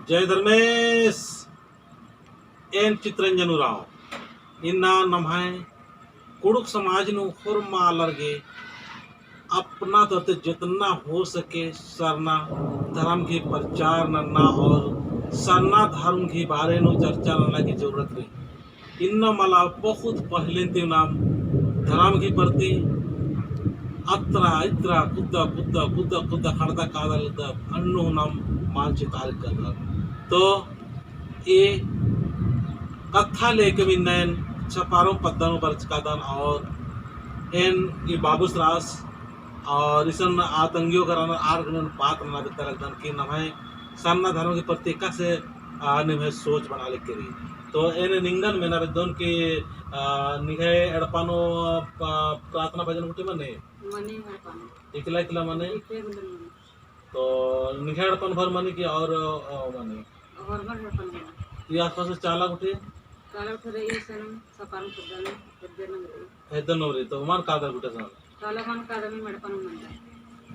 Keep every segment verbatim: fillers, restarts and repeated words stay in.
जय धर्मेस। एन चित्रंजन उराँव। इन्ना नम्है कुँड़ुख़ समाज नू होरमा आलर गे अपना तरती जेतना हो सके सरना धर्म गही प्रचार नन्ना और सरना धर्म गही बारे नू चर्चा नन्ना की जरूरत रई। इन्ना मला बहुत पहले ती नाम धर्म गही प्रति अत्रा इत्रा कुद्दा कुद्दा कुद्दा कुद्दा खड़दा कादल द अन्नु नाम मानचित आर कदर। तो ए कत्था लेके मिन्ना एन छपारो पद्दा नू बरचकादन और एन ई बाबूस रअस और इसन आ तंग्यो कराना आर गने बात नना बेद्दा लगदन कि नम्है सरना धर्म गही प्रति एकासे, आ, निम्है सोच बना लेके रई। तो एन निंगन मेना बेद्दोन कि, आ, निंग्है एड़पा नू, आ, प्रार्थना भजन गूटी मनी? मनी एड़पा नू। इकला इकला मनी? इकला इकला मनी। तो निंग्है एड़पन भर मनी कि और, अ, मनी? और मनी एड़पन मनी। ई आसपास चाला गूटी? चाला गूटी रई, इसन सपान खुदन, हेद्दन नगरी। हेद्दन नगरी, तो मल कादर गूटी सन? चाला मल कादर, मी एड़पन मंदा।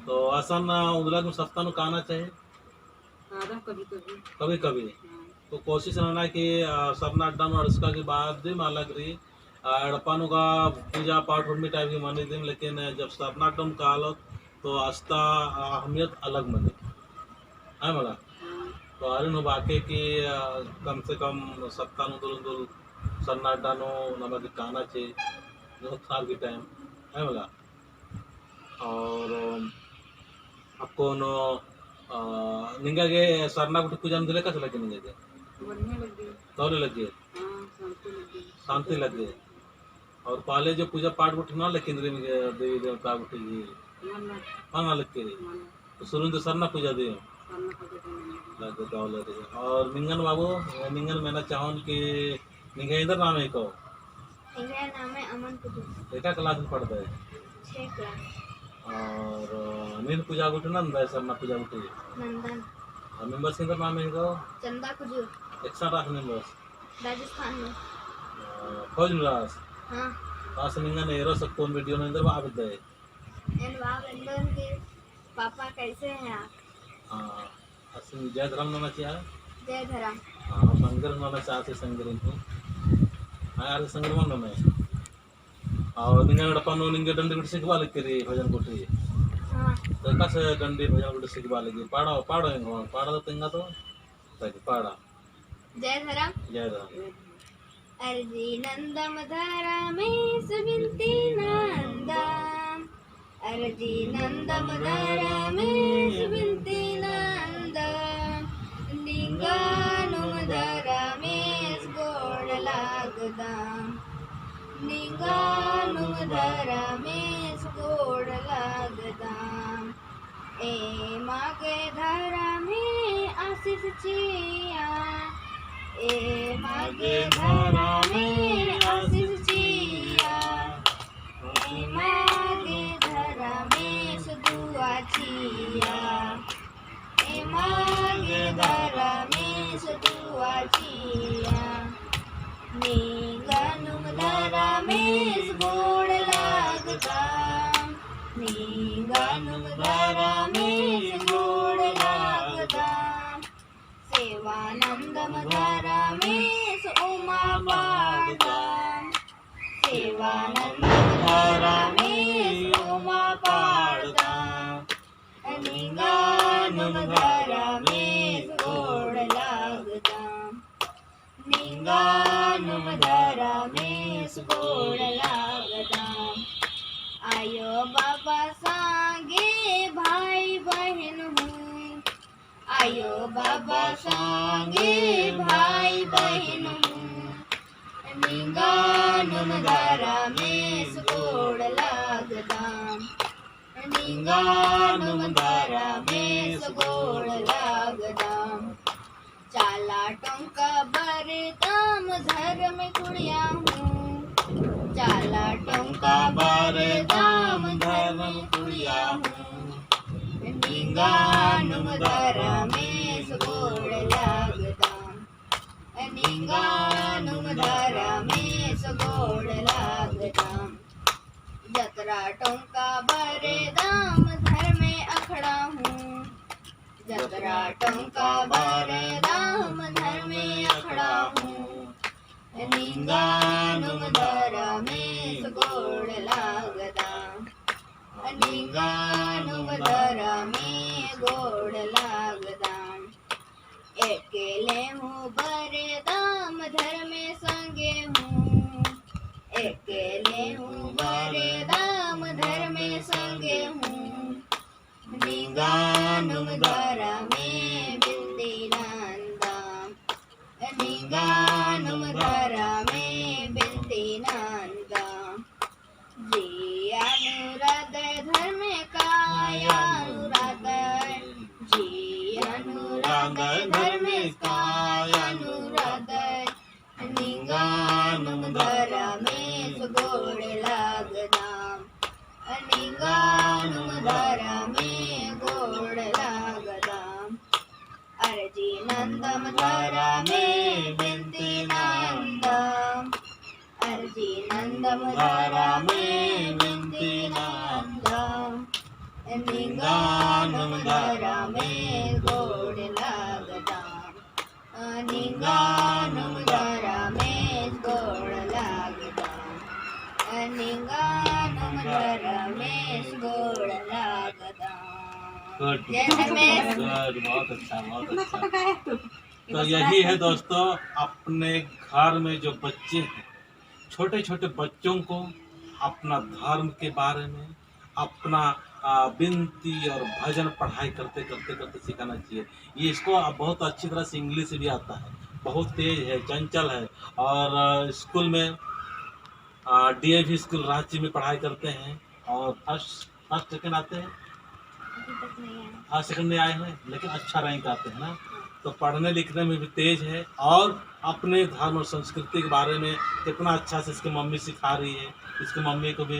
तो असन, अ, उन्दुलग नू सप्ताह नू काना चाही? कादम कभी कभी। कभी कभी? हाँ। तो कोशिश नना कि, अ, सरना अड्डा नू अंड़सका के बाद भी मला गही आ, एड़पा नू गा पूजा पाठ उर्मी type की मनी दिम, लेकिन जब सरना अड्डा नू कालोत, तो अस्ता, आ, अहमियत अलग मनी। है मला? हाँ। तो आरिन हूँ बाके कि, आ, कम से कम सप्ताह नू उन्दुल उन्दुल सरना अड्डा नू नमा गे काना चाही, जो सार की time, है मला? और अक्कुन, अ, निंगा गे सरना गूटी पूजा नू दिले कस लग्गी निंगा गे? बढ़िया लग्गी। तौले लग्गी? हाँ, शांति लग्गी। शांति लग्गी। और पहले जो पूजा पाठ गूटी ना लेकिन रे निंगा देवी देवता गूटी गे? मना। मना लग्गी रे? मना। तो शुरू तो सरना पूजा दियो? सरना पूजा दियो। लग्गी तौले रे। और निंगन बाबू, निंगन मेना चाहोन कि निंग्है एन्दर नामे हिको? एंग्है नामे अमन कुदुम। एका class में पढ़दय? छह class। और, अ, नीन पूजा गूटी नंदय, सरना पूजा गूटी? नंदन। और members एन्दर नामे हिको? चंदा कुजूर। एकसन रअस members? राजस्थान नू। अ, फौज नू रअस? हाँ। तो आस निंगन एरोस अक्कुन video नू एन्दर बआ बेद्दय? एन बआ बेद्दोन कि पापा कैसे हैं आप? हाँ, असन जय धरम नना चिआ? जय धरम। हाँ, संगर नना चिआ से संगर इनको। हाँ, यार संगर मन नना है। और निंगा एड़पा नू निंगा डंडी गूटी सिखबआ लगी री भजन गूटी। हाँ। तो कस डंडी भजन गूटी सिखबआ लगी? पाड़ा, पाड़ा एंगो, पाड़ा तो तेंगा तो। ताकि पाड़ा। जय धरम। जय धरम। अरजी नंदम धरमेस बिनती नंदम। अरजी नंदम धरमेस बिनती नंदम। निंगा नुम धरमेस गोड़ लगदम। निंगा नुम धरमेस गोड़ लगदम। एमा गे धरमे आशीष चिआ, एमा गे धरमे आशीष चिआ, एमा गे धरमेस दुआ चिआ, एमा गे धरमेस दुआ चिआ। निंगा नुम धरमेस गोड़ लगदम, निंगा नुम धरमेस गोड़ लगदम। सेवा नंदम धरमेस उमा पाड़दम, सेवा नंदम धरमेस उमा पाड़दम। निंगा नुम धरमेस गोड़ लगदम। निंगा नुम धरमेस गोड़ लगदम। आयो बाबा संगे भाई बहिन हूँ। आयो बाबा संगे भाई बहिन हूँ। निंगा नुम धरमेस गोड़ लगदम। निंगा नुम धरमेस गोड़ लगदम। चाला टोंका बरदम धरम कुड़िया हूँ। चाला टोंका बरदम धरम कुड़िया हूँ। निंगा नुम धरमेस गोड़ लगदम। निंगा नुम धरमेस गोड़ लगदम। जतरा टोंका बरदम धरमे अखड़ा हूँ। जतरा टोंका बरदम धर्मे अखड़ा हूँ। निंगा नुम धरमेस गोड़ लागदम। निंगा नुम धरमे गोड़ लागदम। एकेले हूँ बरदम धर्मे संगे हूँ। एकेले हूँ बरदम धर्मे संगे हूँ। निंगा नुम धरमे बिनती नंदम। निंगा नुम धरमे बिनती नंदम। जी अनुराग धर्मे काय अनुराग। जी अनुराग धर्मे काय अनुराग। निंगा नुम धरमेस गोड़ लागदम। निंगा नुम धरमे गोड़ लागदम। अर्जी नंदम धरमे बिनती नंदम। अर्जी नंदम धरमे बिनती नंदम। निंगा नुम धरमे गोड़ लागदम। निंगा नुम धरमेस गोड़ लागदम। निंगा नुम धरमेस गोड़ लागदम। Good. जय धर्मेस। Good, बहुत अच्छा, बहुत अच्छा। तो यही है दोस्तों, अपने घर में जो बच्चे हैं, छोटे-छोटे बच्चों को अपना धर्म के बारे में, अपना, आ, बिनती और भजन पढ़ाई करते, करते, करते सिखाना चाहिए। ये इसको अब बहुत अच्छी तरह से English भी आता है, बहुत तेज है, चंचल है। और, आ, स्कूल में, आ, D A V स्कूल रांची में पढ़ाई करते हैं और first, first, second आते हैं। अभी तक नहीं आए। First, second नहीं आए हैं, लेकिन अच्छा rank आते हैं ना। तो पढ़ने लिखने में भी तेज है और अपने धर्म और संस्कृति के बारे में कितना अच्छा से इसकी मम्मी सिखा रही है। इसकी मम्मी को भी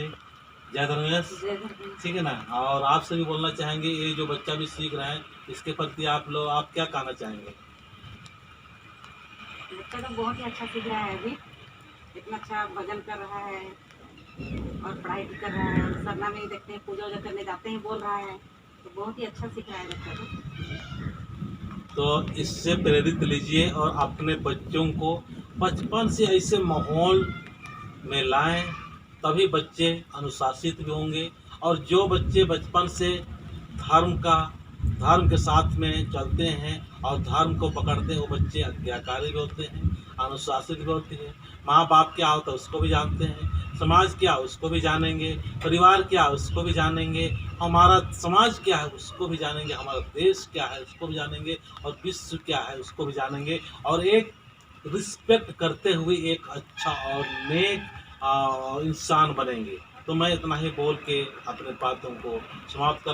जय धर्मेस। जय धर्मेस। ठीक है ना, और आपसे भी बोलना चाहेंगे, ये जो बच्चा भी सीख रहा है, इसके प्रति आप लोग, आप क्या कहना चाहेंगे? बच्चा तो बहुत ही अच्छा सीख रहा है अभी, इतना अच्छा भजन कर रहा है और पढ़ाई भी कर रहा है, सरना में देखते हैं, पूजा वूजा करने जाते हैं, बोल रहा है, तो बहुत ही अच्छा सीख रहा है बच्चा तो। तो इससे प्रेरित लीजिए और अपने बच्चों को बचपन से ऐसे माहौल में लाएं, तभी बच्चे अनुशासित भी होंगे। और जो बच्चे बचपन से धर्म का, धर्म के साथ में चलते हैं और धर्म को पकड़ते हैं, वो बच्चे आज्ञाकारी भी होते हैं, अनुशासित भी होते हैं। माँ बाप क्या होता है, उसको भी जानते हैं, समाज क्या है, उसको भी जानेंगे, परिवार क्या है, उसको भी जानेंगे, हमारा समाज क्या है, उसको भी जानेंगे, हमारा देश क्या है, उसको भी जानेंगे, और विश्व क्या है, उसको भी जानेंगे। और एक respect करते हुए एक अच्छा और नेक, आ, इंसान बनेंगे। तो मैं इतना ही बोल के अपने बातों को समाप्त कर